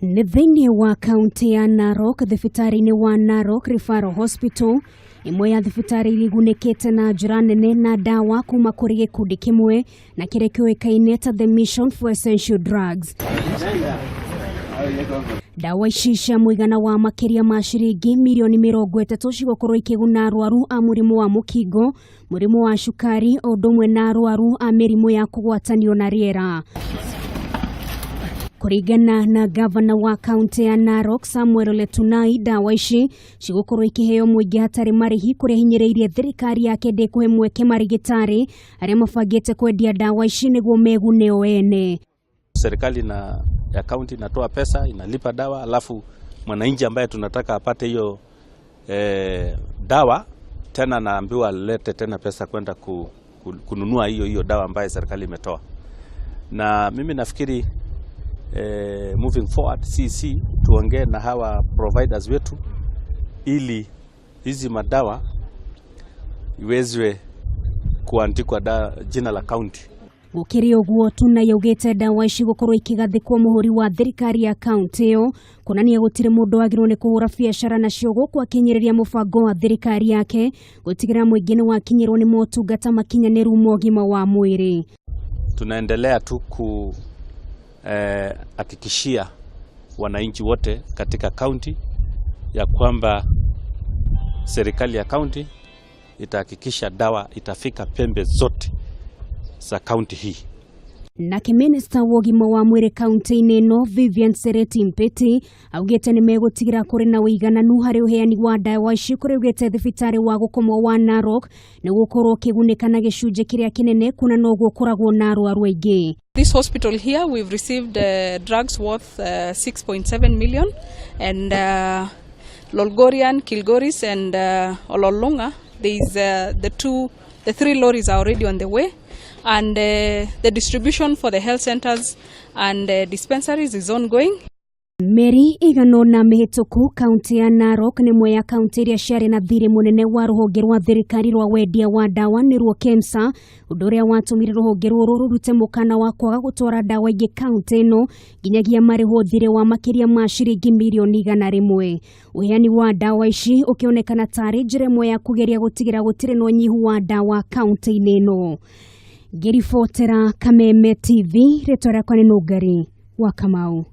Nĩ thĩinĩ wa kaunti ya Narok, thibitarĩ-inĩ wa Narok Referral Hospital, ĩmwe ya thibitarĩ iria igunĩkĩte na njĩra nene na ndawa kuma kũrĩ gĩkundi kĩmwe na kĩrĩa kĩũĩkaine ta The Mission for Essential Drugs. Ndawa ici cia mũigana wa makĩria ma ciringi mirioni 30 cigũkorwo ikĩguna arwaru a mũrimũ wa mũkingo, mũrimũ wa cukari, o ũndũ ũmwe na arwaru a mĩrimũ ya kũgwatanio na rĩera. Kũringana na gavana wa kaunti ya Narok Samuel Ole Tunai, ndawa ici cigũkorwo ikĩheo mũingĩ hatarĩ marĩhi, kũrĩa hinyĩrĩirie thirikari yake ndĩkũhe mweke marigĩtarĩ arĩa mabangĩte kwendia ndawa ici nĩguo megune o ene. Serikali na ya kaunti inatoa pesa, inalipa dawa, alafu mwananchi ambaye tunataka apate hiyo dawa tena naambiwa alete tena pesa kwenda kununua hiyo hiyo dawa ambaye serikali imetoa. Na mimi nafikiri moving forward CC tuongee na hawa providers wetu ili hizi madawa iwezwe kuandikwa jina la county. Gũkĩrĩ ũguo, Tunai augĩte ndawa ici gũkorwo ikĩgathĩkwo mũhũri wa thirikari ya kaunti ĩyo kuonania gũtirĩ mũndũ wagĩrĩirwo nĩ kũhũra biacara nacio, gũkũ akinyĩrĩria mũbango wa thirikari yake gũtigĩrĩra mũingĩ nĩ wakinyĩrwo nĩ motungata makinyanĩru ma ũgima wa mwĩrĩ. Tunaendelea tu kuhakikishia wananchi wote katika kaunti ya kwamba serikali ya kaunti itahakikisha dawa itafika pembe zote za kaunti hii. Nake minista wa ũgima wa mwĩrĩ kaunti-inĩ ĩno Vivian Sereti Mpeti augĩte nĩ megũtigĩra kũrĩ na ũigananu harĩ ũheani wa ndawa ici, kũrĩa augĩte thibitarĩ wa gũkomwo wa Narok nĩ gũkorwo ũkĩgunĩka na gĩcunjĩ kĩrĩa kĩnene, kuona noguo ũkoragwo na arwaru aingĩ. This hospital here, we've received drugs worth 6.7 million, and Lolgorian, Kilgoris, and Ololunga, there is the three lorries are already on the way, and the distribution for the health centers and dispensaries is ongoing. Mĩeri 8 mĩhĩtũku, kaunti ya Narok nĩ ĩmwe ya kaunti iria ciarĩ na thirĩ mũnene wa rũhonge rwa thirikari rwa wendia wa ndawa, nĩruo KEMSA, ũndũ ũrĩa watũmire rũhonge rũrũ rũrute mũkana wa kwaga gũtwara ndawa ingĩ kaunti ĩno nginyagia marĩhwo thirĩ wa makĩria ma ciringi mirioni 100. Ũheani wa ndawa ici ũkĩonekana tarĩ njĩra ĩmwe ya kũgeria gũtigĩra gũtirĩ na ũnyihu wa ndawa kaunti-inĩ ĩno. Ngĩribotera Kameme TV, rĩtwa rĩakwa nĩ Nũngari wa Kamau.